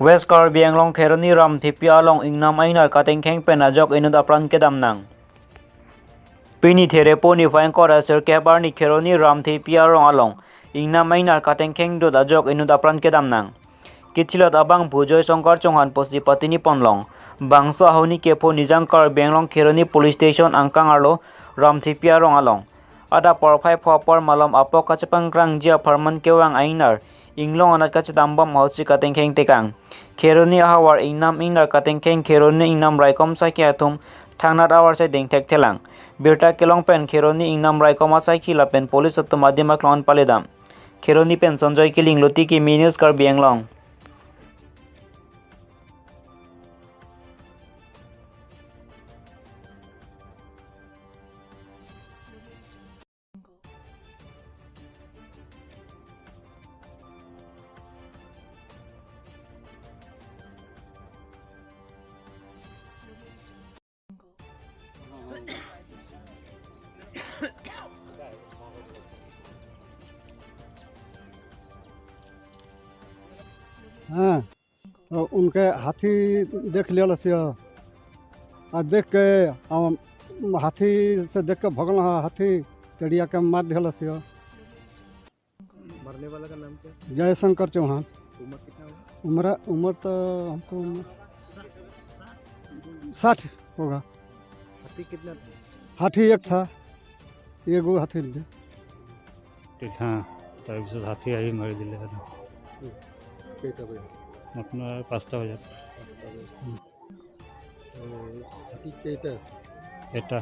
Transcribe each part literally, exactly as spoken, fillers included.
West Karbi Anglong Kheroni Ramthepi along ingnam ingnar katengkheng pen ajok inut apran kedam nang. Pini Therepo niphai ingkoi ra sirkep arni Kheroni Ramthepi arong along ingnam ingnar katengkheng dut ajok inut apran kedam nang. Kithilot abangphu Joy Shankar Chauhan pusi patini ponlong. Bangso ahuni kepho Nijang Karbi Anglong Kheroni Police Station angkang arlo Ramthepi arong along. Adap porphai pho apor malom apok kachepangkrangji apharman kevang ingnar inglong anat kachedambom ahutsi katengkheng tekang. Kheroni ahavar ingnam ingnar katengkheng Kheroni ingnam raikom asai ke atum thangnat ahavar sai dengthek thelang. Birta kelong pen Kheroni ingnam raikom asai ke lapen police atum adim aklong an paledam. Kheroni pen Sanjoy Killing, Luti Kimi News, Karbi Anglong. हाँ, तो उनके हाथी देख लिया लसियो। आ देख के, हम हाथी से देख के भगल हा, हाथी तड़िया के मार दिया लसियो। मरने वाला का नाम क्या? जयशंकर चौहान। उम्र कितना होगा? उम्र, उम्र तो हमको उम्र साठ होगा। हाथी कितना था? हाथी एक था, ये गो हाथी ले। ठीक, हाँ, तब से हाथी आई मार दिले। কেইটা বজাত? আপোনাৰ পাঁচটা বজাত। পাঁচটা বজাত। উম। এ, হাতী কেইটা? এটা।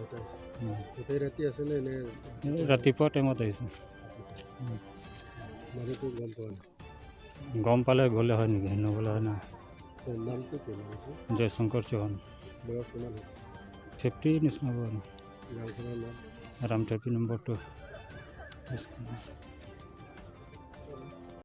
এটা। উম। গোটেই ৰাতি আছে নে, নে? এই ৰাতিপুৱা টাইমত আহিছে। ৰাতিপুৱা। উম। মানুহটো গম পোৱা নাই? গম পালে গ'লে হয় নেকি? নগ'লে হয় না। তেওঁৰ নামটো কি, নামটো? জয়শংকৰ চৌহান। বয়স কিমান হৈছে? ফিফটি নিচিনা হ'ব আৰু। গাঁওখনৰ নাম? ৰামথেপী নম্বৰ টু।